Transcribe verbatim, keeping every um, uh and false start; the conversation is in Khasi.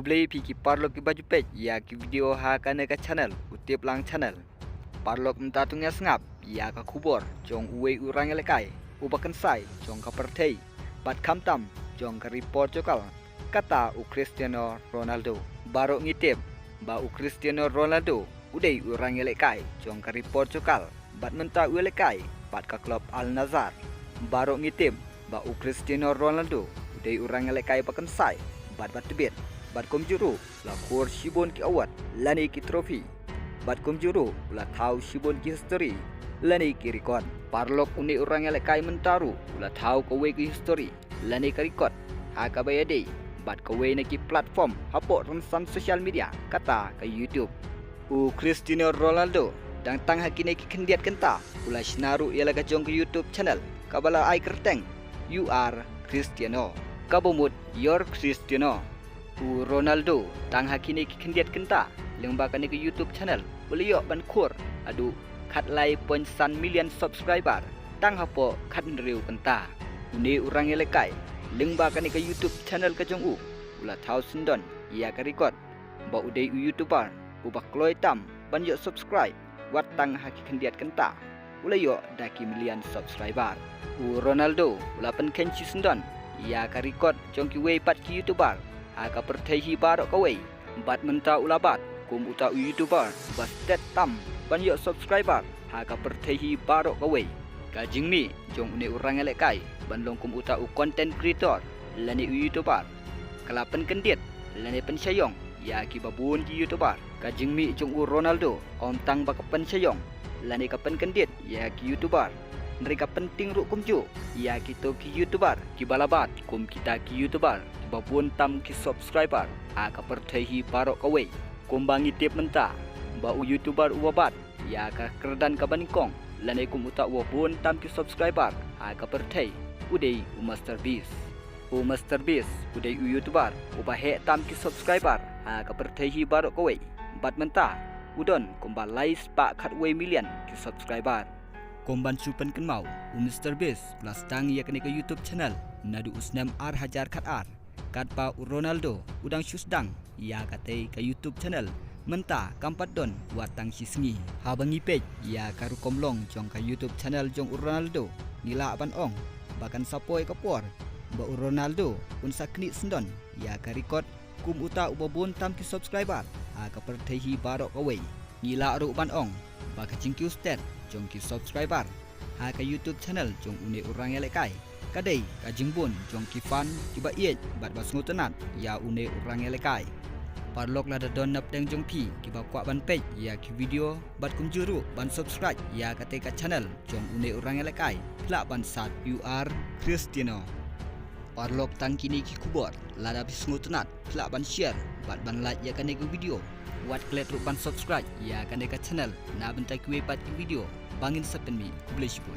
Khublei phi ki paralok kiba ju peit ïa ki video ha kane ka channel, u Tip Lang Channel. Paralok, mynta to ngin ïa sngap ïa ka khubor jong uwei u rangïalehkai uba kynsai jong ka pyrthei bad khamtam jong ka ri Portugal, kata u Cristiano Ronaldo. Baroh ngi tip ba u Cristiano Ronaldo u dei u rangïalehkai jong ka ri Portugal bad mynta u ïalehkai bad ka klub Al Nassr. Baroh ngi tip ba u Cristiano Ronaldo u dei u rangïalehkai ba kynsai bad ba tbit, bad kumjuh ruh u la khur shibun ki award lane ki trophy, bad kumjuh ruh u la thaw shibun ki history lane ki record. Paralok, une u rangïalehkai mynta ruh u la thaw kawei ka history lane ka record ha kaba ïadei bad kawei na ki platform hapoh rynsan social media, kata ka YouTube. U Cristiano Ronaldo dang tang ha kine ki khyndiat kynta u la shna ruh ïa la ka jong ka YouTube channel kaba la ai kyrteng You Are Cristiano, kaba mut Your Cristiano. U Ronaldo tang ha kine ki khyndiat kynta lyngba kane ka YouTube channel u la ïoh ban khur haduh khatlai point san million subscriber tang hapoh khathynriew kynta. Une u rangïalehkai lyngba kane ka YouTube channel ka jong u u la thaw syndon ïa ka record ba u dei u YouTuber uba kloi tam ban ïoh subscribe wat tang ha ki khyndiat kynta u la ïoh da ki million subscriber. U Ronaldo u la pynkheiñ shisyndon ïa ka record jong kiwei pat ki YouTuber ha ka pyrthei hi baroh kawei, bad mynta u la bat kum uta u YouTuber uba stet tam ban ïoh subscriber ha ka pyrthei hi baroh kawei. Ka jingmih jong une u rangïalehkai ban long kum uta u content creator lane u YouTuber ka la pynkyndit lane pynshah ïong ïa kiba bun ki YouTuber. Ka jingmih jong u Ronaldo ym tang ba ka pynshah ïong lane ka pynkyndit ïa ki YouTuber, hynrei ka pyntieng ruh kumjuh ïa kito ki YouTuber kiba la bat kum kita ki YouTuber kiba bun tam ki subscriber ha ka pyrthei hi baroh kawei. Kumba ngi tip mynta ba u YouTuber uba bat ïa ka kyrdan kaba nyngkong lane kum uta uba bun tam ki subscriber ha ka pyrthei u dei u MrBeast. U MrBeast u dei u YouTuber uba heh tam ki subscriber ha ka pyrthei hi baroh kawei, bad mynta u don kumba lai spah khatwei million ki subscriber. Kum ban shu pynkynmaw, u MrBeast u la sdang ïa kane ka YouTube channel naduh u snem ar hajar khatar, katba u Ronaldo u dang shu sdang ïa katei ka YouTube channel. Mynta kam pat don wat tang shi sngi. Haba ngi peit ïa ka rukom long jong ka YouTube channel jong u Ronaldo, ngi lah ban ong ba kan sa poi ka por ba u Ronaldo un sa khnieh syndon ïa ka record kum uta uba bun tam ki subscriber ha ka pyrthei hi baroh kawei. Ngi lah ruh ban ong ba ka jingkiew stet jong ki subscriber ha ka YouTube channel jong une u rangïalehkai ka dei ka jingbun jong ki fan kiba ïeit bad ba sngewtynnat ïa une u rangïalehkai. Paralok, lada don napdeng jong phi kiba kwah ban peit ïa ki video bad kumjuh ruh ban subscribe ïa katei ka channel jong une u rangïalehkai, phi lah ban search You Are Cristiano. Paralok, tang kine ki khubor, lada phi sngewtynnat phi lah ban share bad ban like ïa kane ka video. Wat klet ruh ban subscribe ïa kane ka channel na bynta kiwei pat ki video ba ngin sa pynmih. Khublei shibun.